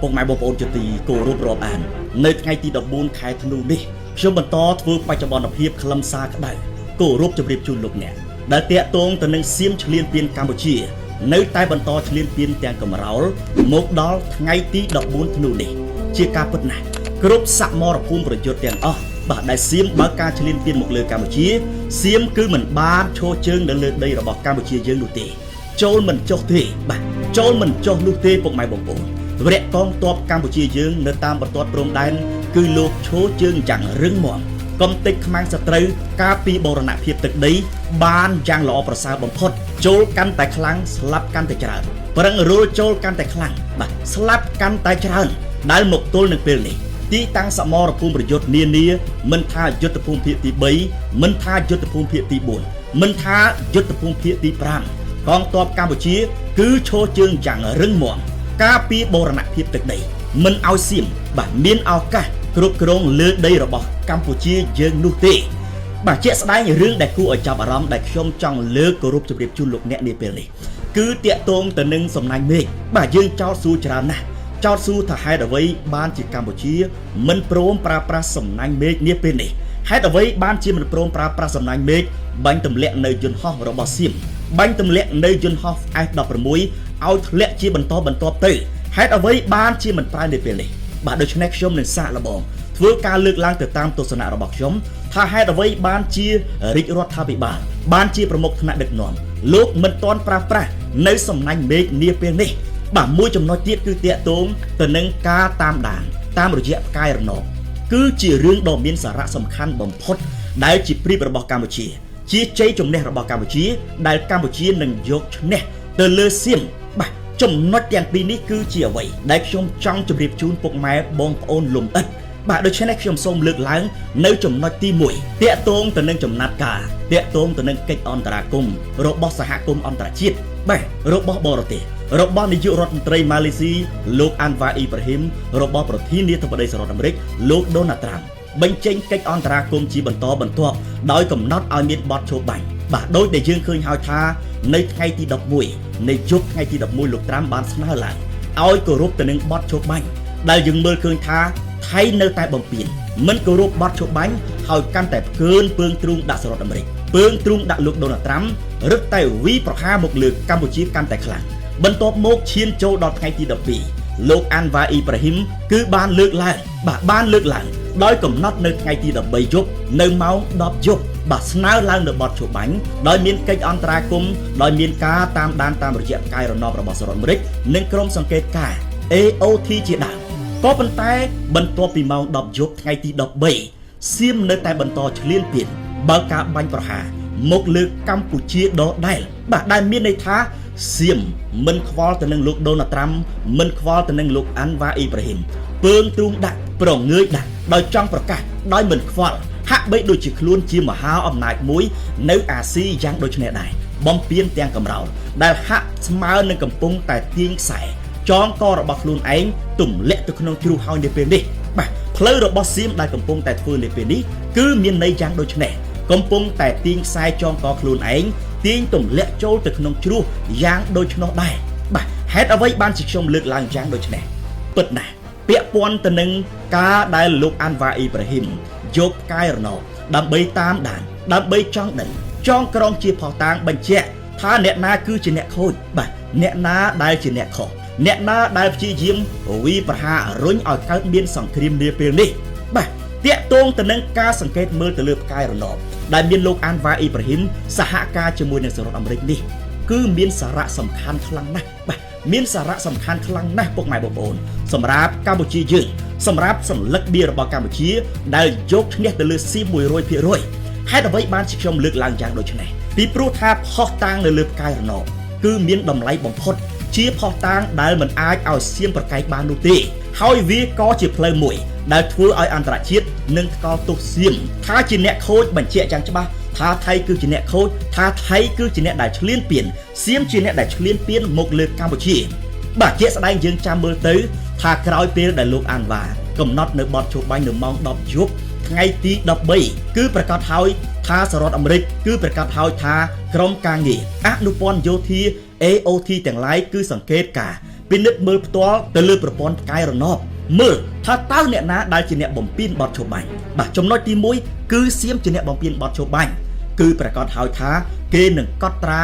ពុកម៉ែបងប្អូនជាទីគោរពរាប់អាននៅថ្ងៃទី14ខែធ្នូនេះខ្ញុំបន្តធ្វើបច្ចុប្បន្នភាពខ្លឹមសារក្តៅគោរពជម្រាបជូនលោកអ្នកដែលតាក់ទងទៅនឹងសៀមឈ្លានពានកម្ពុជា នៅតែបន្តឈ្លានពានទាំងកំរោលមកដល់ថ្ងៃទី14ធ្នូនេះជាការពិតណាស់គ្រប់សមរភូមិប្រយុទ្ធទាំងអស់បាទដែលសៀមបើកការឈ្លានពានមកលើកម្ពុជាសៀមគឺមិនបានឈរជើងនៅលើដីរបស់កម្ពុជាយើងនោះទេចូលមិនចុះទេបាទចូលមិនចុះនោះទេពុកម៉ែបងប្អូនវរៈកងទ័ពកម្ពុជាយើងនៅតាមបន្ទាត់ព្រំដែនគឺលោកឈរជើងយ៉ាងរឹងមាំកំទេចខ្មាំងសត្រូវការពីបូរណភាពទឹកដីបានយ៉ាងល្អប្រសើរបំផុតចូលកាន់តែខ្លាំងស្លាប់កាន់តែច្រើនប្រឹងរុលចូលកាន់តែខ្លាំងបាទស្លាប់កាន់តែច្រើនដែលមកទល់នឹងពេលនេះទីតាំងសមរភូមិប្រយុទ្ធនានាមិនថាយុទ្ធភូមិភាគទី3មិនថាយុទ្ធភូមិភាគទី4មិនថាយុទ្ធភូមិភាគទី5កងទ័ពកម្ពុជាគឺឈរជើងយ៉ាងរឹងមាំការពីបូរណភាពទឹកដីមិនឲ្យសៀមបាទមានឱកាសគ្រប់គ្រងលើដីរបស់កម្ពុជាយើងនោះទេបាទជាក់ស្ដែងរឿងដែលគួរឲ្យចាប់អារម្មណ៍ដែលខ្ញុំចង់លើកគោរពជម្រាបជូនលោកអ្នកនាពេលនេះគឺតាក់ទងទៅនឹងសំណាញ់មេឃបាទយើងចោទសួរច្រើនណាស់ចោទសួរថាហេតុអ្វីបានជាកម្ពុជាមិនព្រមប្រើប្រាស់សំណាញ់មេឃនាពេលនេះហេតុអ្វីបានជាមិនព្រមប្រើប្រាស់សំណាញ់មេឃបាញ់ទម្លាក់នៅយន្តហោះរបស់សៀមបាញ់ទម្លាក់នៅយន្តហោះ F16 ឲ្យធ្លាក់ជាបន្តបន្ទាប់ទៅហេតុអ្វីបានជាមិនប្រើនៅពេលនេះបាទដូច្នេះខ្ញុំនឹងសាកល្បងធ្វើការលើកឡើងទៅតាមទស្សនៈរបស់ខ្ញុំថាហេតុអ្វីបានជារាជរដ្ឋាភិបាលបានជាប្រមុខថ្នាក់ដឹកនាំលោកមិនទាន់ប្រើប្រាស់នៅសំណាញ់មេឃនាពេលនេះបាទមួយចំណុចទៀតគឺតាក់ទងទៅនឹងការតាមដានតាមរយៈផ្កាយរណបគឺជារឿងដ៏មានសារៈសំខាន់បំផុតដែលជាព្រៀបរបស់កម្ពុជាជាជ័យជំនះរបស់កម្ពុជាដែលកម្ពុជានឹងយកឈ្នះទៅលើសៀមបាទចំណុចទាំងពីរនេះគឺជាអ្វីដែលខ្ញុំចង់ជម្រាបជូនពុកម៉ែបងប្អូនលំអិតបាទដូច្នេះខ្ញុំសូមលើកឡើងនៅចំណុចទី1តាក់ទងទៅនឹងចំណាត់ការតាក់ទងទៅនឹងកិច្ចអន្តរាគមន៍របស់សហគមន៍អន្តរជាតិបាទរបស់បរទេសរបស់នាយករដ្ឋមន្ត្រីម៉ាឡេស៊ីលោកអាន់វ៉ាអ៊ីប្រាហ៊ីមរបស់ប្រធានាធិបតីសហរដ្ឋអាមេរិកលោកដូណាល់ត្រាំបញ្ចេញកិច្ចអន្តរាគមន៍ជាបន្តបន្ទាប់ដោយកំណត់ឲ្យមានបទឈប់បាញ់បាទដោយដែលយើងឃើញហើយថានៅថ្ងៃទី11នៃយប់ថ្ងៃទី11លោកត្រាំបានស្នើឡើងឲ្យគោរពទៅនឹងបទឈប់បាញ់ដែលយើងមើលឃើញថាថៃនៅតែបំពេញមិនគោរពបទឈប់បាញ់ហើយកាន់តែផ្កើនពើងទ្រូងដាក់សហរដ្ឋអាមេរិកពើងទ្រូងដាក់លោកដូណាល់ត្រាំរឹតតែវីប្រហារមកលើកម្ពុជាកាន់តែខ្លាំងបន្ទាប់មកឈានចូលដល់ថ្ងៃទី12លោកអាន់វ៉ាអ៊ីប្រាហ៊ីមគឺបានលើកឡើងបាទបានលើកឡើងដោយកំណត់នៅថ្ងៃទី13យប់នៅម៉ោង10យប់បាទស្នើឡើងនៅបទឈប់បាញ់ដោយមានកិច្ចអន្តរាគមន៍ដោយមានការតាមដានតាមរយៈផ្កាយរណបរបស់សហរដ្ឋអាមេរិកនិងក្រុមសង្កេតការ AOT ជាដើមក៏ប៉ុន្តែបន្ទាប់ពីម៉ោង10យប់ថ្ងៃទី13សៀមនៅតែបន្តឈ្លានពានបើកការបាញ់ប្រហារមកលើកម្ពុជាដដែលបាទដែលមានន័យថាសៀមមិនខ្វល់ទៅនឹងលោកដូណាល់ត្រាំមិនខ្វល់ទៅនឹងលោកអាន់វ៉ាអ៊ីប្រាហ៊ីមពើងទ្រូងដាក់ប្រងើយដាក់ដោយចង់ប្រកាសដោយមិនខ្វល់ហាក់បីដូចជាខ្លួនជាមហាអំណាចមួយនៅអាស៊ីយ៉ាងដូចនេះដែរបំពេញទាំងកំរោលដែលហាក់ស្មើនឹងកំពុងតែទាញខ្សែចងករបស់ខ្លួនឯងទម្លាក់ទៅក្នុងជ្រោះហើយនៅពេលនេះបាទផ្លូវរបស់សៀមដែលកំពុងតែធ្វើនៅពេលនេះគឺមានន័យយ៉ាងដូចនេះកំពុងតែទាញខ្សែចងកខ្លួនឯងទាញទម្លាក់ចូលទៅក្នុងជ្រោះយ៉ាងដូចនោះដែរបាទហេតុអ្វីបានជាខ្ញុំលើកឡើងយ៉ាងដូចនេះពិតណាស់ពាក់ព័ន្ធទៅនឹងការដែលលោកអាន់វ៉ាអ៊ីប្រាហ៊ីមយកផ្កាយរណបដើម្បីតាមដានដើម្បីចង់ដឹងចងក្រងជាផុសតាងបញ្ជាក់ថាអ្នកណាគឺជាអ្នកខូចបាទអ្នកណាដែលជាអ្នកខុសអ្នកណាដែលព្យាយាមវីប្រហាររុញឲ្យកើតមានសង្គ្រាមនាពេលនេះបាទតាក់ទងទៅនឹងការសង្កេតមើលទៅលើផ្កាយរណបដែលមានលោកអាន់វ៉ាអ៊ីប្រាហ៊ីមសហការជាមួយនឹងសហរដ្ឋអាមេរិកនេះគឺមានសារៈសំខាន់ខ្លាំងណាស់បាទមានសារៈសំខាន់ខ្លាំងណាស់ពុកម៉ែបងប្អូនសម្រាប់កម្ពុជាយើងសម្រាប់សន្លឹកបៀរបស់កម្ពុជាដែលយកឈ្នះទៅលើសៀម100%ហេតុអ្វីបានជាខ្ញុំលើកឡើងយ៉ាងដូចនេះពីព្រោះថាផុសតាងនៅលើផ្កាយរណបគឺមានតម្លៃបំផុតជាផុសតាងដែលមិនអាចឲ្យសៀមប្រកែកបាននោះទេហើយវាក៏ជាផ្លូវមួយដែលធ្វើឲ្យអន្តរជាតិនឹងថ្កោលទោសសៀមថាជាអ្នកខូចបញ្ជាក់យ៉ាងច្បាស់ថាថៃគឺជាអ្នកខូចថាថៃគឺជាអ្នកដែលឈ្លានពានសៀមជាអ្នកដែលឈ្លានពានមកលើកម្ពុជាបាទជាក់ស្ដែងយើងចាំមើលទៅថាក្រោយពេលដែលលោកអាន់វ៉ាកំណត់នៅបទឈប់បាញ់នៅម៉ោង10យប់ថ្ងៃទី13គឺប្រកាសហើយថាសហរដ្ឋអាមេរិកគឺប្រកាសហើយថាក្រុមការងារអនុព័ន្ធយោធា AOT ទាំងឡាយគឺសង្កេតការ ពិនិត្យមើលផ្ទាល់ទៅលើប្រព័ន្ធផ្កាយរណបមើលថាតើអ្នកណាដែលជាអ្នកបំពេញបទឈប់បាញ់បាទចំណុចទី1គឺសៀមជាអ្នកបំពេញបទឈប់បាញ់គឺប្រកាសហើយថាគេនឹងកត់ត្រា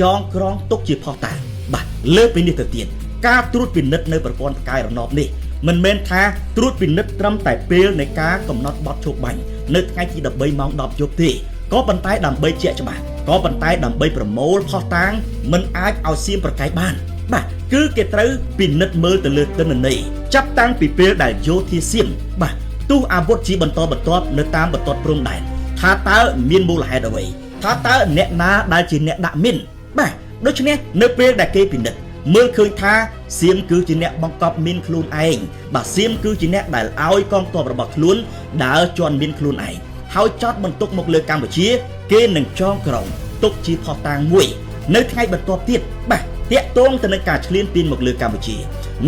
ចងក្រងទុកជាផុសតាងបាទលើពីនេះទៅទៀតការត្រួតពិនិត្យនៅប្រព័ន្ធផ្កាយរណបនេះមិនមែនថាត្រួតពិនិត្យត្រឹមតែពេលនៃការកំណត់បទឈប់បាញ់នៅថ្ងៃទី13ម៉ោង10យប់ទេក៏ប៉ុន្តែដើម្បីជាក់ច្បាស់ក៏ប៉ុន្តែដើម្បីប្រមូលផុសតាងមិនអាចឲ្យសៀមប្រកែកបានបាទគឺគេត្រូវពិនិត្យមើលទៅលើទិន្នន័យចាប់តាំងពីពេលដែលយោធាសៀមបាទផ្ទុះអាវុធជាបន្តបន្ទាប់នៅតាមបន្ទាត់ព្រំដែនថាតើមានមូលហេតុអ្វីថាតើអ្នកណាដែលជាអ្នកដាក់មីនបាទដូច្នេះនៅពេលដែលគេពិនិត្យមើលឃើញថាសៀមគឺជាអ្នកបង្កប់មីនខ្លួនឯងបាទសៀមគឺជាអ្នកដែលឲ្យកងទ័ពរបស់ខ្លួនដើរជន់មីនខ្លួនឯងហើយចោតបន្ទុកមកលើកម្ពុជាគេនឹងចងក្រងទុកជាផុសតាងមួយនៅថ្ងៃបន្ទាប់ទៀតបាទតាក់ទងទៅនឹងការឈ្លានពានមកលើកម្ពុជា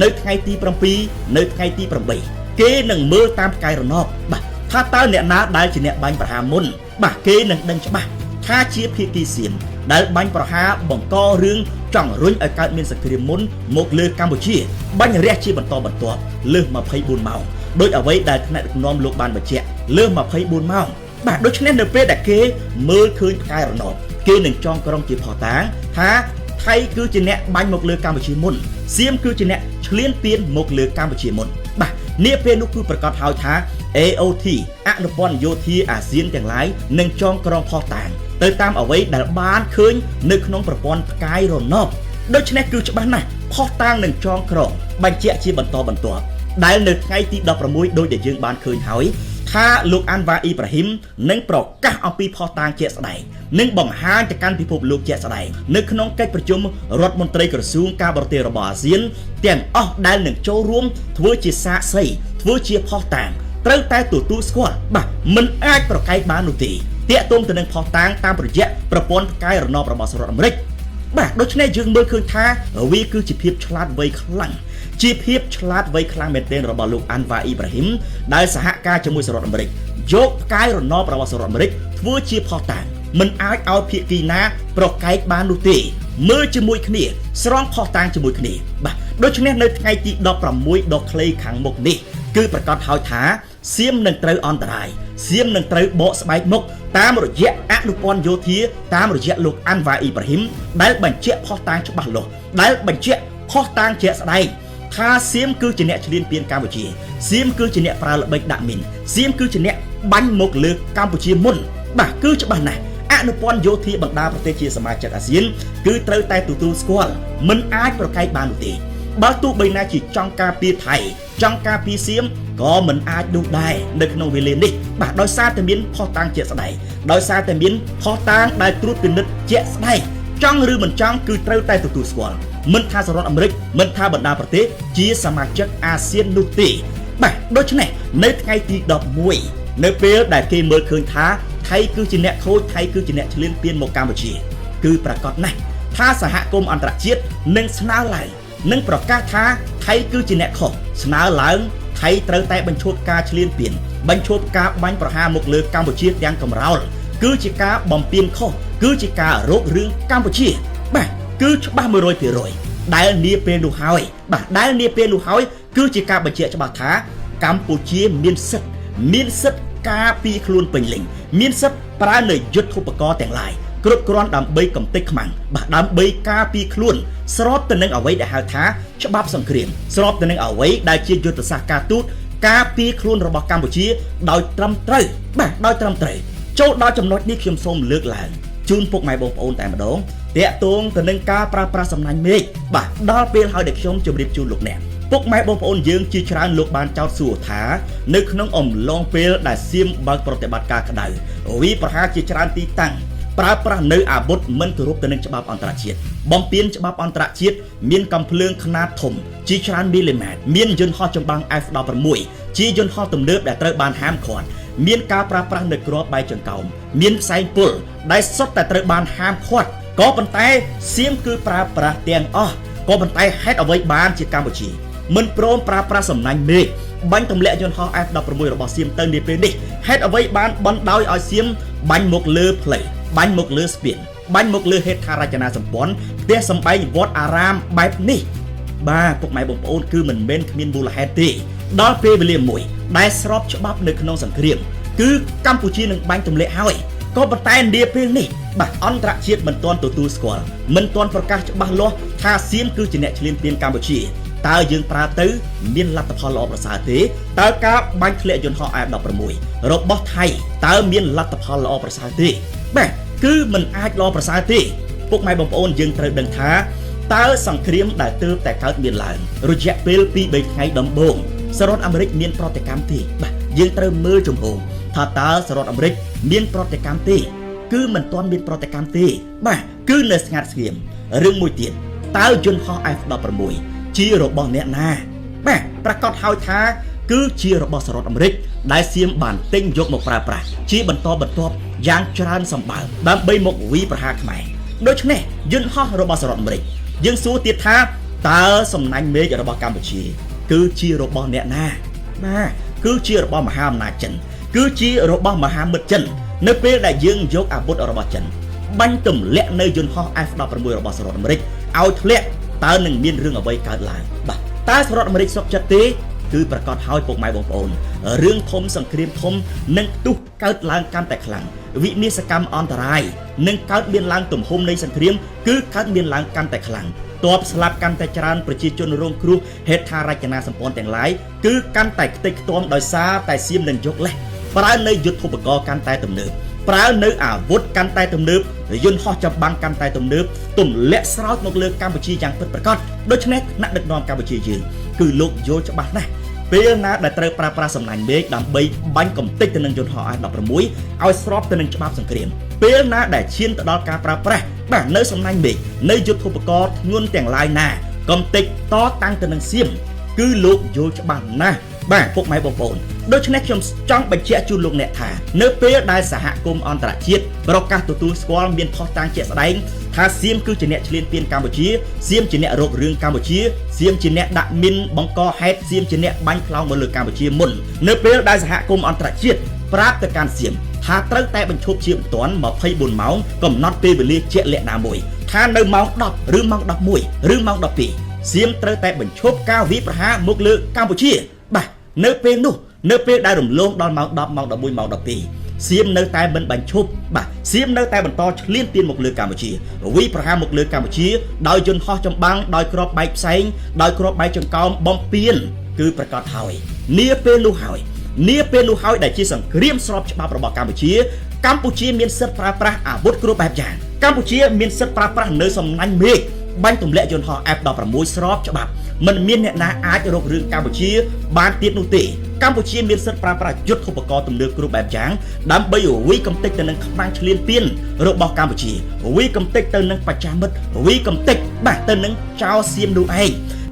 នៅថ្ងៃទី7នៅថ្ងៃទី8គេនឹងមើលតាមផ្កាយរណបបាទថាតើអ្នកណាដែលជាអ្នកបាញ់ប្រហារមុនបាទគេនឹងដឹងច្បាស់ថាជាភាគីសៀមដែលបាញ់ប្រហារបង្ករឿងចង់រុញឲ្យកើតមានសង្គ្រាមមុនមកលើកម្ពុជាបាញ់រះជាបន្តបន្ទាប់លើស24ម៉ោងដោយអ្វីដែលថ្នាក់ដឹកនាំលោកបានបញ្ជាក់លើស24ម៉ោងបាទដូច្នេះនៅពេលដែលគេមើលឃើញផ្កាយរណបគេនឹងចងក្រងជាផុសតាងថាថៃគឺជាអ្នកបាញ់មកលើកម្ពុជាមុនសៀមគឺជាអ្នកឈ្លានពានមកលើកម្ពុជាមុនបាទនាពេលនោះគឺប្រកាសហើយថា AOT អនុព័ន្ធយោធាអាស៊ានទាំងឡាយនឹងចងក្រងផុសតាងទៅតាមអ្វីដែលបានឃើញនៅក្នុងប្រព័ន្ធផ្កាយរណបដូច្នេះគឺច្បាស់ណាស់ផុសតាងនឹងចងក្រងបញ្ជាក់ជាបន្តបន្ទាប់ដែលនៅថ្ងៃទី16ដោយដែលយើងបានឃើញហើយថាលោកអាន់វ៉ាអ៊ីប្រាហ៊ីមនឹងប្រកាសអំពីផុសតាងជាក់ស្ដែងនិងបង្ហាញទៅកាន់ពិភពលោកជាក់ស្ដែងនៅក្នុងកិច្ចប្រជុំរដ្ឋមន្ត្រីក្រសួងការបរទេសរបស់អាស៊ានទាំងអស់ដែលនឹងចូលរួមធ្វើជាសាក្សីធ្វើជាផុសតាងត្រូវតែទទួលស្គាល់បាទមិនអាចប្រកែកបាននោះទេតាក់ទងទៅនឹងផុសតាងតាមរយៈប្រព័ន្ធផ្កាយរណបរបស់សហរដ្ឋអាមេរិកបាទដូច្នេះយើងមើលឃើញថាវាគឺជាភាពឆ្លាតវៃខ្លាំងជាភាពឆ្លាតវៃខ្លាំងមែនទែនរបស់លោកអាន់វ៉ាអ៊ីប្រាហ៊ីមដែលសហការជាមួយសហរដ្ឋអាមេរិកយកផ្កាយរណបរបស់សហរដ្ឋអាមេរិកធ្វើជាផុសតាងមិនអាចឲ្យភាគីណាប្រកែកបាននោះទេមើលជាមួយគ្នាស្រង់ផុសតាងជាមួយគ្នាបាទដូច្នេះនៅថ្ងៃទី16ដ៏ខ្លីខាងមុខនេះគឺប្រកាសហើយថាសៀមនឹងត្រូវអន្តរាយសៀមនឹងត្រូវបកស្បែកមុខតាមរយៈអនុព័ន្ធយោធាតាមរយៈលោកអាន់វ៉ាអ៊ីប្រាហ៊ីមដែលបញ្ជាក់ផុសតាងច្បាស់លាស់ដែលបញ្ជាក់ផុសតាងជាក់ស្ដែងថាសៀមគឺជាអ្នកឈ្លានពានកម្ពុជាសៀមគឺជាអ្នកប្រើល្បិចដាក់មីនសៀមគឺជាអ្នកបាញ់មកលើកម្ពុជាមុនបាទគឺច្បាស់ណាស់អនុព័ន្ធយោធាបណ្ដាប្រទេសជាសមាជិកអាស៊ានគឺត្រូវតែទទួលស្គាល់មិនអាចប្រកែកបាននោះទេបើទោះបីណាជាចង់ការពារថៃចង់ការពារសៀមក៏មិនអាចនោះដែរនៅក្នុងវេលានេះបាទដោយសារតែមានផុសតាងជាក់ស្ដែងដោយសារតែមានផុសតាងដែលត្រួតពិនិត្យជាក់ស្ដែងចង់ឬមិនចង់គឺត្រូវតែទទួលស្គាល់មិនថាសហរដ្ឋអាមេរិកមិនថាបណ្ដាប្រទេសជាសមាជិកអាស៊ាននោះទេបាទដូច្នេះនៅថ្ងៃទី11នៅពេលដែលគេមើលឃើញថាថៃគឺជាអ្នកខូចថៃគឺជាអ្នកឈ្លានពានមកកម្ពុជាគឺប្រកាសណាស់ថាសហគមន៍អន្តរជាតិនឹងស្នើឡើងនឹងប្រកាសថាថៃគឺជាអ្នកខុសស្នើឡើងថៃត្រូវតែបញ្ឈប់ការឈ្លានពានបញ្ឈប់ការបាញ់ប្រហារមកលើកម្ពុជាទាំងកម្រោលគឺជាការបំពានខុសគឺជាការរោគរឿងកម្ពុជាបាទគឺច្បាស់100%ដែលនាពេលនោះហើយបាទដែលនាពេលនោះហើយគឺជាការបញ្ជាក់ច្បាស់ថាកម្ពុជាមានសិទ្ធិការពារខ្លួនពេញលេញមានសិទ្ធិប្រើនៅយុទ្ធឧបករណ៍ទាំងឡាយគ្រប់គ្រាន់ដើម្បីកំទេចខ្មាំងបាទដើម្បីការពារខ្លួនស្របទៅនឹងអ្វីដែលហៅថាច្បាប់សង្គ្រាមស្របទៅនឹងអ្វីដែលជាយុទ្ធសាស្ត្រការទូតការពារខ្លួនរបស់កម្ពុជាដោយត្រឹមត្រូវបាទដោយត្រឹមត្រូវចូលដល់ចំណុចនេះខ្ញុំសូមលើកឡើងជូនពុកម៉ែបងប្អូនតែម្ដងតាក់ទងទៅនឹងការប្រើប្រាស់សំណាញ់មេឃបាទដល់ពេលហើយដែលខ្ញុំជម្រាបជូនលោកអ្នកពុកម៉ែបងប្អូនយើងជាច្រើនលោកបានចោទសួរថានៅក្នុងអំឡុងពេលដែលសៀមបើកប្រតិបត្តិការក្តៅវីប្រហារជាច្រើនទីតាំងប្រើប្រាស់នៅអាវុធមិនគោរពទៅនឹងច្បាប់អន្តរជាតិបំពានច្បាប់អន្តរជាតិមានកំភ្លើងខ្នាតធំជាច្រើនមីលីម៉ែត្រមានយន្តហោះចម្បាំង F16 ជាយន្តហោះទំនើបដែលត្រូវបានហាមឃាត់មានការប្រើប្រាស់នៅគ្រាប់បែកចង្កោមមានផ្សែងពុលដែលសុទ្ធតែត្រូវបានហាមឃាត់ក៏ប៉ុន្តែសៀមគឺប្រើប្រាស់ទាំងអស់ក៏ប៉ុន្តែហេតុអ្វីបានជាកម្ពុជាមិនព្រមប្រើប្រាស់សំណាញ់មេឃបាញ់ទម្លាក់យន្តហោះ F16 របស់សៀមទៅនាពេលនេះហេតុអ្វីបានបណ្ដោយឲ្យសៀមបាញ់មកលើផ្លូវបាញ់មកលើស្ពានបាញ់មកលើហេដ្ឋារចនាសម្ព័ន្ធផ្ទះសម្បែងវត្តអារាមបែបនេះ បាទពុកម៉ែបងប្អូនគឺមិនមែនគ្មានមូលហេតុទេដល់ពេលវេលាមួយដែលស្របច្បាប់នៅក្នុងសង្គ្រាមគឺកម្ពុជានឹងបាញ់ទម្លាក់ហើយក៏ប៉ុន្តែនាពេលនេះបាទអន្តរជាតិមិនទាន់ទទួលស្គាល់មិនទាន់ប្រកាសច្បាស់លាស់ថាសៀមគឺជាអ្នកឈ្លានពានកម្ពុជាតើយើងប្រើទៅមានលទ្ធផលល្អប្រសើរទេតើការបាញ់ធ្លាក់យន្តហោះ F-16 របស់ថៃតើមានលទ្ធផលល្អប្រសើរទេបាទគឺមិនអាចល្អប្រសើរទេពុកម៉ែបងប្អូនយើងត្រូវដឹងថាតើសង្គ្រាមដែលទើបតែកើតមានឡើងរយៈពេល 2-3 ថ្ងៃដំបូងសហរដ្ឋអាមេរិកមានប្រតិកម្មទេបាទយើងត្រូវមើលជំហរថាតើសហរដ្ឋអាមេរិកមានប្រតិកម្មទេគឺមិនទាន់មានប្រតិកម្មទេបាទគឺនៅស្ងាត់ស្ងៀមរឿងមួយទៀតតើយន្តហោះ F-16 ជារបស់អ្នកណាបាទប្រកាសហើយថាគឺជារបស់សហរដ្ឋអាមេរិកដែលសៀមបានទិញយកមកប្រើប្រាស់ជាបន្តបន្ទាប់យ៉ាងច្រើនសម្បើមដើម្បីមកវាយប្រហារខ្មែរដូច្នេះយន្តហោះរបស់សហរដ្ឋអាមេរិកយើងសួរទៀតថាតើសំណាញ់មេឃរបស់កម្ពុជាគឺជារបស់អ្នកណាបាទគឺជារបស់មហាអំណាចចិនគឺជារបស់មហាមិត្តចិននៅពេលដែលយើងយកអាវុធរបស់ចិនបាញ់ទម្លាក់នៅយន្តហោះ F-16 របស់សហរដ្ឋអាមេរិកឲ្យធ្លាក់តើនឹងមានរឿងអ្វីកើតឡើងបាទតើសហរដ្ឋអាមេរិកសុខចិត្តទេគឺប្រកាសហើយពុកម៉ែបងប្អូនរឿងធំសង្គ្រាមធំនឹងផ្ទុះកើតឡើងកាន់តែខ្លាំងវិនាសកម្មអន្តរាយនឹងកើតមានឡើងទំហំនៃសង្គ្រាមគឺកើតមានឡើងកាន់តែខ្លាំងទ័ពស្លាប់កាន់តែច្រើនប្រជាជនរងគ្រោះហេដ្ឋារចនាសម្ព័ន្ធទាំងឡាយគឺកាន់តែខ្ទេចខ្ទាំដោយសារតែសៀមនឹងយកលេសប្រើនៅយុទ្ធឧបករណ៍កាន់តែទំនើបប្រើនៅអាវុធកាន់តែទំនើបយន្តហោះចម្បាំងកាន់តែទំនើបទម្លាក់ស្រោចមកលើកម្ពុជាយ៉ាងពិតប្រាកដដូច្នេះថ្នាក់ដឹកនាំកម្ពុជាយើងគឺលោកយល់ច្បាស់ណាស់ពេលណាដែលត្រូវប្រើប្រាស់សំណាញ់មេឃដើម្បីបាញ់កំទេចទៅនឹងយន្តហោះ F-16 ឲ្យស្របទៅនឹងច្បាប់សង្គ្រាមពេលណាដែលឈានទៅដល់ការប្រើប្រាស់បាទនៅសំណាញ់មេឃនៅយុទ្ធឧបករណ៍ធ្ងន់ទាំងឡាយណាកំទេចតតាំងទៅនឹងសៀមគឺលោកយល់ច្បាស់ណាស់បាទពុកម៉ែបងប្អូនដូច្នេះខ្ញុំចង់បញ្ជាក់ជូនលោកអ្នកថានៅពេលដែលសហគមន៍អន្តរជាតិប្រកាសទទួលស្គាល់មានភស្តុតាងជាក់ស្ដែងថាសៀមគឺជាអ្នកឈ្លានពានកម្ពុជាសៀមជាអ្នករករឿងកម្ពុជាសៀមជាអ្នកដាក់មីនបង្កហេតុសៀមជាអ្នកបាញ់ខ្លោងមកលើកម្ពុជាមុននៅពេលដែលសហគមន៍អន្តរជាតិប្រាប់ទៅកាន់សៀមថាត្រូវតែបញ្ឈប់ជាបន្ទាន់24ម៉ោងកំណត់ពេលវេលាជាក់លាក់ណាមួយថានៅម៉ោង10ឬម៉ោង11ឬម៉ោង12សៀមត្រូវតែបញ្ឈប់ការវាយប្រហារមកលើកម្ពុជាបាទនៅពេលនោះនៅពេលដែលរំលងដល់ម៉ោង10ម៉ោង11ម៉ោង12សៀមនៅតែមិនបញ្ឈប់បាទសៀមនៅតែបន្តឈ្លានពានមកលើកម្ពុជាវាយប្រហារមកលើកម្ពុជាដោយយន្តហោះចម្បាំងដោយគ្រាប់បែកផ្សែងដោយគ្រាប់បែកចង្កោមបំពេញគឺប្រកាសហើយនាពេលនោះហើយនាពេលនោះហើយដែលជាសង្គ្រាមស្របច្បាប់របស់កម្ពុជាកម្ពុជាមានសិទ្ធិប្រើប្រាស់អាវុធគ្រប់បែបយ៉ាងកម្ពុជាមានសិទ្ធិប្រើប្រាស់នៅសំណាញ់មេឃបាញ់ទម្លាក់យន្តហោះ F-16 ស្របច្បាប់មិនមានអ្នកណាអាចរករឿងកម្ពុជាបានទៀតនោះទេកម្ពុជាមានសិទ្ធិប្រើប្រាស់យុទ្ធឧបករណ៍ទំនើបគ្រប់បែបយ៉ាងដើម្បីវាយកំទេចទៅនឹងខ្មាំងឈ្លានពានរបស់កម្ពុជាវាយកំទេចទៅនឹងបច្ចាមិត្តវាយកំទេចបាទទៅនឹងចោរសៀមនោះឯង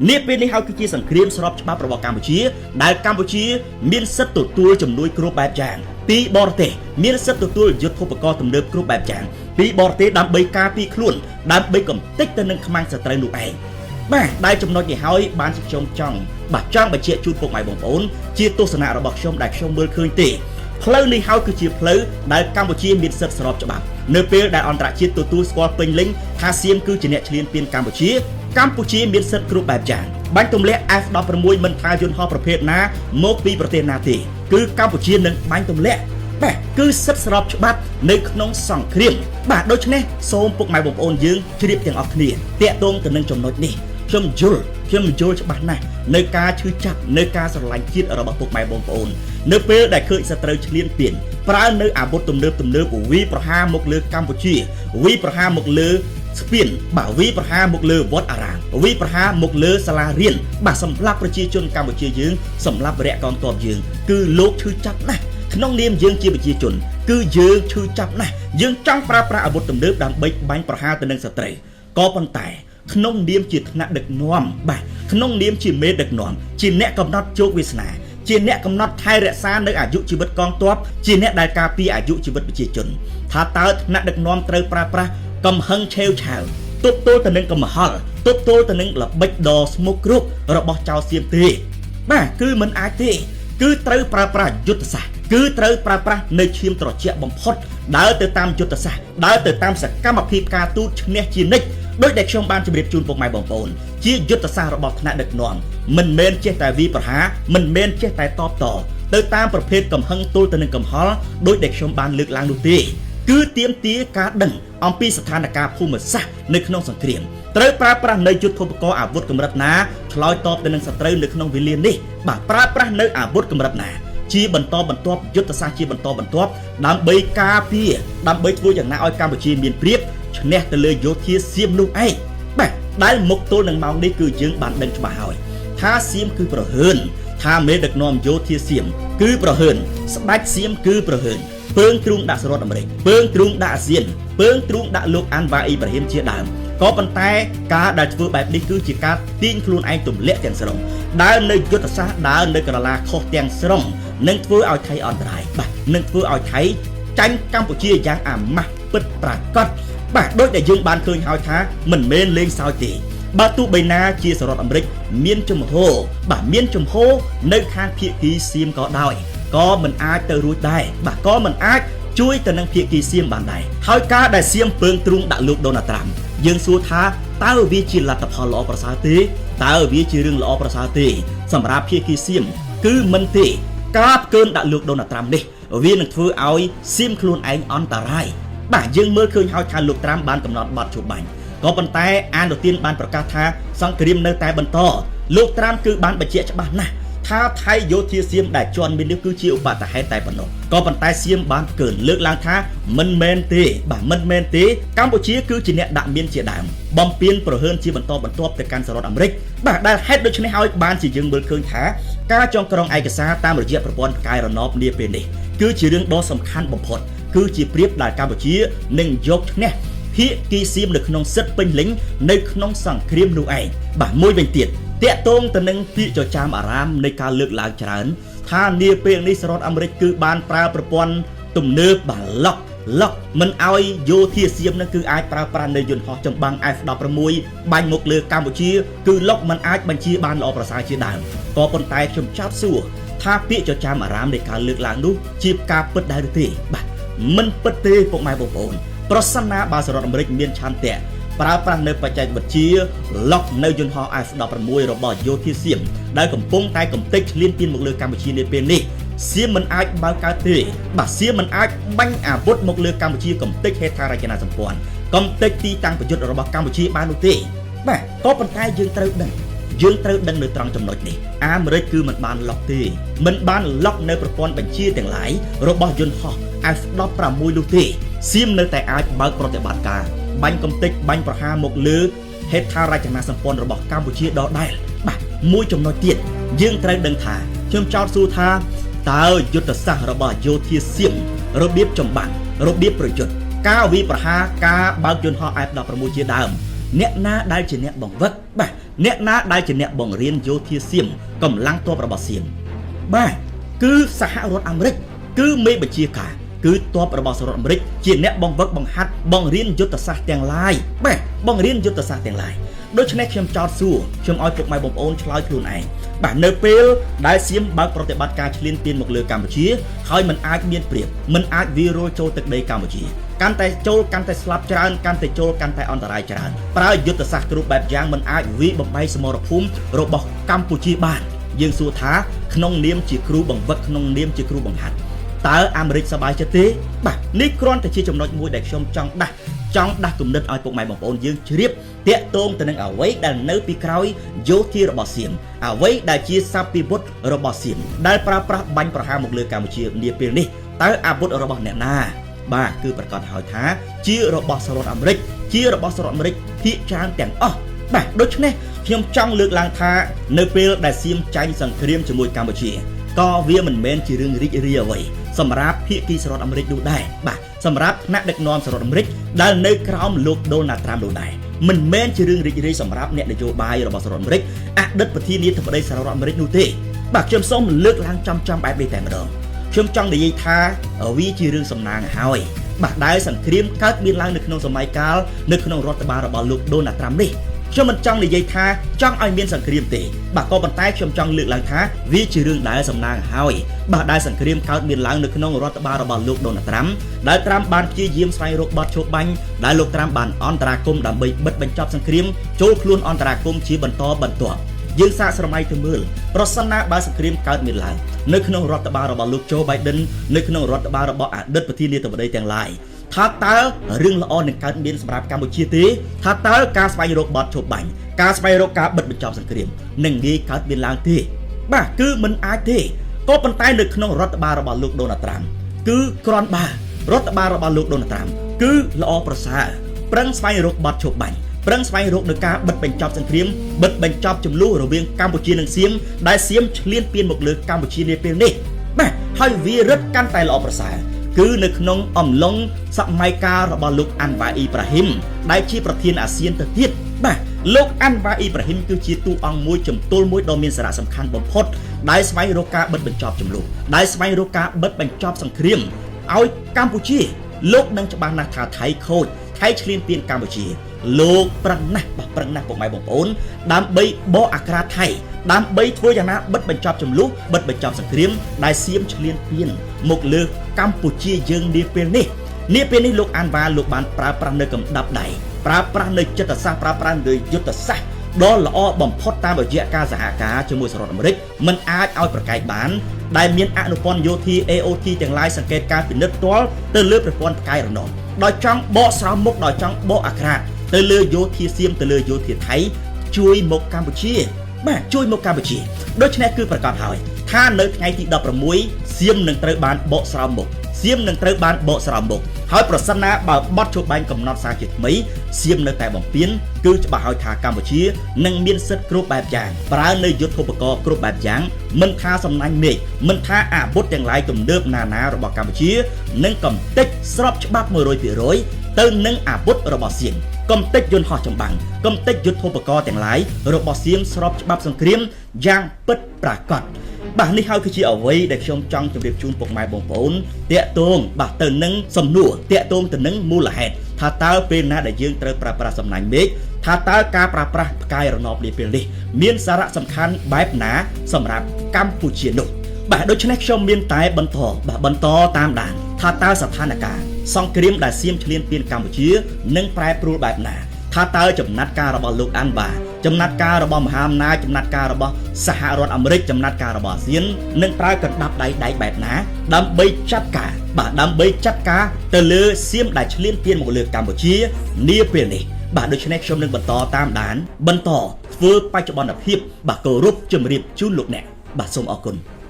នាពេលនេះហើយគឺជាសង្គ្រាមស្របច្បាប់របស់កម្ពុជាដែលកម្ពុជាមានសិទ្ធិទទួលជំនួយគ្រប់បែបយ៉ាងពីបរទេសមានសិទ្ធិទទួលយុទ្ធឧបករណ៍ទំនើបគ្រប់បែបយ៉ាងពីបរទេសដើម្បីការពារខ្លួនដើម្បីកំទេចទៅនឹងខ្មាំងសត្រូវនោះឯងបាទដែលចំណុចនេះហើយបានជាខ្ញុំចង់បាទចង់បញ្ជាក់ជូនពុកម៉ែបងប្អូនជាទស្សនៈរបស់ខ្ញុំដែលខ្ញុំមើលឃើញទេផ្លូវនេះហើយគឺជាផ្លូវដែលកម្ពុជាមានសិទ្ធិស្របច្បាប់នៅពេលដែលអន្តរជាតិទទួលស្គាល់ពេញលេញថាសៀមគឺជាអ្នកឈ្លានពានកម្ពុជាកម្ពុជាមានសិទ្ធិគ្រប់បែបយ៉ាងបាញ់ទម្លាក់ F-16 មិនថាយន្តហោះប្រភេទណាមកពីប្រទេសណាទេគឺកម្ពុជានឹងបាញ់ទម្លាក់បាទគឺសិទ្ធិស្របច្បាប់នៅក្នុងសង្គ្រាមបាទដូច្នេះសូមពុកម៉ែបងប្អូនយើងជ្រាបទាំងអស់គ្នាតាក់ទងទៅនឹងចំណុចនេះខ្ញុំយល់ច្បាស់ណាស់នៅការឈឺចាប់នៅការស្រឡាញ់ជាតិរបស់ពុកម៉ែបងប្អូននៅពេលដែលឃើញសត្រូវឈ្លានពានប្រើនៅអាវុធទំនើបវាយប្រហារមកលើកម្ពុជាវាយប្រហារមកលើស្ពានបាទវាយប្រហារមកលើវត្តអារាមវាយប្រហារមកលើសាលារៀនបាទសម្រាប់ប្រជាជនកម្ពុជាយើងសម្រាប់វរៈកងទ័ពយើងគឺលោកឈឺចាប់ណាស់ក្នុងនាមយើងជាប្រជាជនគឺយើងឈឺចាប់ណាស់យើងចង់ប្រើប្រាស់អាវុធទំនើបដើម្បីបាញ់ប្រហារទៅនឹងសត្រូវក៏ប៉ុន្តែក្នុងនាមជាថ្នាក់ដឹកនាំបាទក្នុងនាមជាមេដឹកនាំជាអ្នកកំណត់ជោគវាសនាជាអ្នកកំណត់ថែរក្សានៅអាយុជីវិតកងទ័ពជាអ្នកដែលការពារអាយុជីវិតប្រជាជនថាតើថ្នាក់ដឹកនាំត្រូវប្រើប្រាស់កំហឹងឆេវឆាវទប់ទល់ទៅនឹងកំហល់ទប់ទល់ទៅនឹងល្បិចដ៏ស្មុគគ្រោករបស់ចៅសៀមទេបាទគឺមិនអាចទេគឺត្រូវប្រើប្រាស់យុទ្ធសាស្ត្រគឺត្រូវប្រើប្រាស់នៅឈាមត្រជាក់បំផុតដើរទៅតាមយុទ្ធសាស្ត្រដើរទៅតាមសកម្មភាពការទូតឈ្នះជានិច្ច ដោយដែលខ្ញុំបានជម្រាបជូនពុកម៉ែបងប្អូនជាយុទ្ធសាស្ត្ររបស់ថ្នាក់ដឹកនាំមិនមែនចេះតែវីប្រហារមិនមែនចេះតែតបតទៅតាមប្រភេទកំហឹងទល់ទៅនឹងកំហល់ដោយដែលខ្ញុំបានលើកឡើងនោះទេគឺទាមទារការដឹងអំពីស្ថានភាពភូមិសាស្ត្រនៅក្នុងសង្គ្រាមត្រូវប្រើប្រាស់នៅយុទ្ធោបករណ៍អាវុធកម្រិតណាឆ្លើយតបទៅនឹងសត្រូវនៅក្នុងវេលានេះបាទប្រើប្រាស់នៅអាវុធកម្រិតណាជាបន្តបន្ទាប់យុទ្ធសាស្ត្រជាបន្តបន្ទាប់ដើម្បីការពារដើម្បីធ្វើយ៉ាងណាឲ្យកម្ពុជាមានព្រៀបឈ្នះទៅលើយោធាសៀមនោះឯងបាទដែលមុខទល់នឹងម៉ោងនេះគឺយើងបានដឹងច្បាស់ហើយថាសៀមគឺប្រហើនថាមេដឹកនាំយោធាសៀមគឺប្រហើនស្ដេចសៀមគឺប្រហើនពើងទ្រូងដាក់សហរដ្ឋអាមេរិកពើងទ្រូងដាក់អាស៊ានពើងទ្រូងដាក់លោកអាន់វ៉ាអ៊ីប្រាហ៊ីមជាដើមក៏ប៉ុន្តែការដែលធ្វើបែបនេះគឺជាការទាញខ្លួនឯងទម្លាក់ទាំងស្រុងដើរនៅយុទ្ធសាស្ត្រដើរនៅក្រឡាខុសទាំងស្រុងនឹងធ្វើឲ្យថៃអន្តរាយបាទនឹងធ្វើឲ្យថៃចាញ់កម្ពុជាយ៉ាងអាម៉ាស់ពិតប្រាកដបាទដោយដែលយើងបានឃើញហើយថាមិនមែនលេងសើចទេបើទោះបីណាជាសហរដ្ឋអាមេរិកមានជំហរបាទមានជំហរនៅខាងភាគីសៀមក៏ដោយក៏មិនអាចទៅរួចដែរបាទក៏មិនអាចជួយទៅនឹងភាគីសៀមបានដែរហើយការដែលសៀមពើងទ្រូងដាក់លោកដូណាល់ត្រាំយើងសួរថាតើវាជាលទ្ធផលល្អប្រសើរទេតើវាជារឿងល្អប្រសើរទេសម្រាប់ភាគីសៀមគឺមិនទេការផ្កើនដាក់លោកដូណាល់ត្រាំនេះវានឹងធ្វើឲ្យសៀមខ្លួនឯងអន្តរាយបាទយើងមើលឃើញហើយថាលោកត្រាំបានកំណត់បទជបាញ់ក៏ប៉ុន្តែអានុទានបានប្រកាសថាសង្គ្រាមនៅតែបន្តលោកត្រាំគឺបានបញ្ជាក់ច្បាស់ណាស់ថាថៃយោធាសៀមដែលជន់មាននេះគឺជាឧបតហេតុតែប៉ុណ្ណោះក៏ប៉ុន្តែសៀមបានកើនលើកឡើងថាមិនមែនទេបាទមិនមែនទេកម្ពុជាគឺជាអ្នកដាក់មានជាដើមបំពេញប្រហើនជាបន្តបន្ទាប់ទៅកាន់សហរដ្ឋអាមេរិកបាទដែលហេតុដូច្នេះហើយបានជាយើងមើលឃើញថាការចងក្រងឯកសារតាមរយៈប្រព័ន្ធផ្កាយរណបនាពេលនេះគឺជារឿងដ៏សំខាន់បំផុតគឺជាព្រៀបដែលកម្ពុជានឹងយកឈ្នះភាគីសៀមនៅក្នុងសិទ្ធិពេញលេញនៅក្នុងសង្គ្រាមនោះឯងបាទមួយវិញទៀតតាក់ទងទៅនឹងពាក្យចចាមអារាមនៃការលើកឡើងច្រើនថានាពេលនេះសហរដ្ឋអាមេរិកគឺបានប្រើប្រព័ន្ធទំនើបបាទឡុកឡុកមិនឲ្យយោធាសៀមនឹងគឺអាចប្រើប្រាស់នៅយន្តហោះចម្បាំង F16 បាញ់មកលើកម្ពុជាគឺឡុកមិនអាចបញ្ជាបានល្អប្រសើរជាដើមក៏ប៉ុន្តែខ្ញុំចោទសួរថាពាក្យចចាមអារាមនៃការលើកឡើងនោះជាការពិតដែរឬទេបាទមិនពិតទេពុកម៉ែបងប្អូនប្រសិនណាបើសហរដ្ឋអាមេរិកមានឆន្ទៈប្រើប្រាស់នៅបច្ចេកវិទ្យាឡុកនៅយន្តហោះ F16 របស់យោធាសៀមដែលកំពុងតែកំទេចឈ្លានពានមកលើកម្ពុជានាពេលនេះសៀមមិនអាចបើកកើតទេបាទសៀមមិនអាចបាញ់អាវុធមកលើកម្ពុជាកំទេចហេដ្ឋារចនាសម្ព័ន្ធកំទេចទីតាំងប្រយុទ្ធរបស់កម្ពុជាបាននោះទេបាទក៏ប៉ុន្តែយើងត្រូវដឹងនៅត្រង់ចំណុចនេះអាមេរិកគឺមិនបានឡុកទេមិនបានឡុកនៅប្រព័ន្ធបញ្ជាទាំងឡាយរបស់យន្តហោះ F16 នោះទេសៀមនៅតែអាចបើកប្រតិបត្តិការបាញ់កំទេចបាញ់ប្រហារមកលើហេដ្ឋារចនាសម្ព័ន្ធរបស់កម្ពុជាដដែលបាទមួយចំណុចទៀតយើងត្រូវដឹងថាខ្ញុំចោទសួរថាតើយុទ្ធសាស្ត្ររបស់យោធាសៀមរបៀបចម្បាំងរបៀបប្រយុទ្ធការវាយប្រហារការបើកយន្តហោះ F16 ជាដើមអ្នកណាដែលជាអ្នកបង្វឹកបាទអ្នកណាដែលជាអ្នកបង្រៀនយោធាសៀមកម្លាំងទ័ពរបស់សៀមបាទគឺសហរដ្ឋអាមេរិកគឺមេបញ្ជាការគឺទ័ពរបស់សហរដ្ឋអាមេរិកជាអ្នកបង្វឹកបង្ហាត់បង្រៀនយុទ្ធសាស្ត្រទាំងឡាយបាទបង្រៀនយុទ្ធសាស្ត្រទាំងឡាយដូច្នេះខ្ញុំចោទសួរខ្ញុំឲ្យពុកម៉ែបងប្អូនឆ្លើយខ្លួនឯងបាទនៅពេលដែលសៀមបើកប្រតិបត្តិការឈ្លានពានមកលើកម្ពុជាហើយមិនអាចមានព្រៀបមិនអាចវាយរលចូលទឹកដីកម្ពុជាកាន់តែចូលកាន់តែស្លាប់ច្រើនកាន់តែចូលកាន់តែអន្តរាយច្រើនប្រើយុទ្ធសាស្ត្រគ្រប់បែបយ៉ាងមិនអាចវាយបំបែកសមរភូមិរបស់កម្ពុជាបានយើងសួរថាក្នុងនាមជាគ្រូបង្វឹកក្នុងនាមជាគ្រូបង្ហាត់តើអាមេរិកសប្បាយចិត្តទេបាទនេះគ្រាន់តែជាចំណុចមួយដែលខ្ញុំចង់ដាស់គំនិតឲ្យពុកម៉ែបងប្អូនយើងជ្រាបតាក់ទងទៅនឹងអ្វីដែលនៅពីក្រោយយោធារបស់សៀមអ្វីដែលជាសព្វពុទ្ធរបស់សៀមដែលប្រើប្រាស់បាញ់ប្រហារមកលើកម្ពុជានាពេលនេះតើអាវុធរបស់អ្នកណាបាទគឺប្រកាសហើយថាជារបស់សហរដ្ឋអាមេរិកជារបស់សហរដ្ឋអាមេរិកភាគច្រើនទាំងអស់បាទដូច្នេះខ្ញុំចង់លើកឡើងថានៅពេលដែលសៀមចាញ់សង្គ្រាមជាមួយកម្ពុជាក៏វាមិនមែនជារឿងរីករាយអ្វីសម្រាប់ភាគីសហរដ្ឋអាមេរិកនោះដែរបាទសម្រាប់ថ្នាក់ដឹកនាំសហរដ្ឋអាមេរិកដែលនៅក្រោមលោកដូណាល់ត្រាំនោះដែរមិនមែនជារឿងរីករាយសម្រាប់អ្នកនយោបាយរបស់សហរដ្ឋអាមេរិកអតីតប្រធានាធិបតីសហរដ្ឋអាមេរិកនោះទេបាទខ្ញុំសូមលើកឡើងចំបែបនេះតែម្ដងខ្ញុំចង់និយាយថាវាជារឿងសំណាងហើយបាទដែលសង្គ្រាមកើតមានឡើងនៅក្នុងសម័យកាលនៅក្នុងរដ្ឋបាលរបស់លោកដូណាល់ត្រាំនេះ ខ្ញុំមិនចង់និយាយថាចង់ឲ្យមានសង្គ្រាមទេបាទក៏ប៉ុន្តែខ្ញុំចង់លើកឡើងថាវាជារឿងដែលសំណាងហើយបាទដែលសង្គ្រាមកើតមានឡើងនៅក្នុងរដ្ឋបាលរបស់លោកដូណាល់ត្រាំដែលត្រាំបានព្យាយាមស្វែងរកបទឈប់បាញ់ដែលលោកត្រាំបានអន្តរាគមន៍ដើម្បីបិទបញ្ចប់សង្គ្រាមចូលខ្លួនអន្តរាគមន៍ជាបន្តបន្ទាប់យើងសាកស្រមៃទៅមើលប្រសិនណាបើសង្គ្រាមកើតមានឡើងនៅក្នុងរដ្ឋបាលរបស់លោកโจ Biden នៅក្នុងរដ្ឋបាលរបស់អតីតប្រធានាធិបតីទាំងឡាយថាតើរឿងល្អនឹងកើតមានសម្រាប់កម្ពុជាទេថាតើការស្វែងរកបទឈប់បាញ់ការស្វែងរកការបិទបញ្ចប់សង្គ្រាមនឹងងាយកើតមានឡើងទេបាទគឺមិនអាចទេក៏ប៉ុន្តែនៅក្នុងរដ្ឋបាលរបស់លោកដូណាល់ត្រាំគឺគ្រាន់បើរដ្ឋបាលរបស់លោកដូណាល់ត្រាំគឺល្អប្រសើរប្រឹងស្វែងរកបទឈប់បាញ់ប្រឹងស្វែងរកនៅការបិទបញ្ចប់សង្គ្រាមបិទបញ្ចប់ចំនួនរវាងកម្ពុជានិងសៀមដែលសៀមឈ្លានពានមកលើកម្ពុជានាពេលនេះបាទហើយវារឹតកាន់តែល្អប្រសើរគឺនៅក្នុងអំឡុងសម័យកាលរបស់លោកអាន់វ៉ាអ៊ីប្រាហ៊ីមដែលជាប្រធានអាស៊ានទៅទៀតបាទលោកអាន់វ៉ាអ៊ីប្រាហ៊ីមគឺជាតួអង្គមួយជំទល់មួយដ៏មានសារៈសំខាន់បំផុតដែលស្វែងរកការបិទបញ្ចប់ចំនួនដែលស្វែងរកការបិទបញ្ចប់សង្គ្រាមឲ្យកម្ពុជាលោកនឹងច្បាស់ណាស់ថាថៃខូចថៃឈ្លានពានកម្ពុជាលោកប្រឹងណាស់បាទប្រឹងណាស់ពុកម៉ែបងប្អូនដើម្បីបកអាក្រាតថៃដើម្បីធ្វើយ៉ាងណាបិទបញ្ចប់ចំនួនបិទបញ្ចប់សង្គ្រាមដែលសៀមឈ្លានពានមកលើកម្ពុជាយើងនាពេលនេះនាពេលនេះលោកអានវ៉ាលោកបានប្រើប្រាស់នៅកម្ដាប់ដៃប្រើប្រាស់នៅចិត្តសាស្ត្រប្រើប្រាស់នៅយុទ្ធសាស្ត្រដ៏ល្អបំផុតតាមរយៈការសហការជាមួយសហរដ្ឋអាមេរិកមិនអាចឲ្យប្រកែកបានដែលមានអនុព័ន្ធយោធា AOT ទាំងឡាយសង្កេតការពិនិត្យផ្ទាល់ទៅលើប្រព័ន្ធផ្កាយរណបដោយចង់បកស្រោមមុខដោយចង់បកអាក្រាតទៅលើយោធាសៀមទៅលើយោធាថៃជួយមកកម្ពុជាបាទជួយមកកម្ពុជាដូច្នេះគឺប្រកាសហើយថានៅថ្ងៃទី16សៀមនឹងត្រូវបានបកស្រោមមុខសៀមនឹងត្រូវបានបកស្រោមមុខហើយប្រសិនណាបើបត់ជបាញ់កំណត់សារជាថ្មីសៀមនៅតែបំពេញគឺច្បាស់ហើយថាកម្ពុជានឹងមានសិទ្ធិគ្រប់បែបយ៉ាងប្រើនៅយុទ្ធឧបករណ៍គ្រប់បែបយ៉ាងមិនថាសំណាញ់មេឃមិនថាអាវុធទាំងឡាយទំនើបណានារបស់កម្ពុជានឹងកំទេចស្របច្បាប់ 100% ទៅនឹងអាវុធរបស់សៀមកំទេចយន្តហោះចម្បាំងកំទេចយុទ្ធឧបករណ៍ទាំងឡាយរបស់សៀមស្របច្បាប់សង្គ្រាមយ៉ាងពិតប្រាកដបាទនេះហើយគឺជាអ្វីដែលខ្ញុំចង់ជម្រាបជូនពុកម៉ែបងប្អូនតាក់ទងបាទទៅនឹងសំណួរតាក់ទងទៅនឹងមូលហេតុថាតើពេលណាដែលយើងត្រូវប្រើប្រាស់សំណាញ់មេឃថាតើការប្រើប្រាស់ផ្កាយរណបនាពេលនេះមានសារៈសំខាន់បែបណាសម្រាប់កម្ពុជានោះបាទដូច្នេះខ្ញុំមានតែបន្តបាទបន្តតាមដានថាតើស្ថានភាពសង្គ្រាមដែលសៀមឈ្លានពានកម្ពុជានឹងប្រែប្រួលបែបណាថាតើចំណាត់ការរបស់លោកអាន់បាចំណាត់ការរបស់មហាអំណាចចំណាត់ការរបស់សហរដ្ឋអាមេរិកចំណាត់ការរបស់អាស៊ាននឹងប្រើកណ្ដាប់ដៃដែកបែបណាដើម្បីចាត់ការបាទដើម្បីចាត់ការទៅលើសៀមដែលឈ្លានពានមកលើកម្ពុជានាពេលនេះបាទដូច្នេះខ្ញុំនឹងបន្តតាមដានបន្តធ្វើបច្ចុប្បន្នភាពបាទគោរពជម្រាបជូនលោកអ្នកបាទសូមអរគុណ។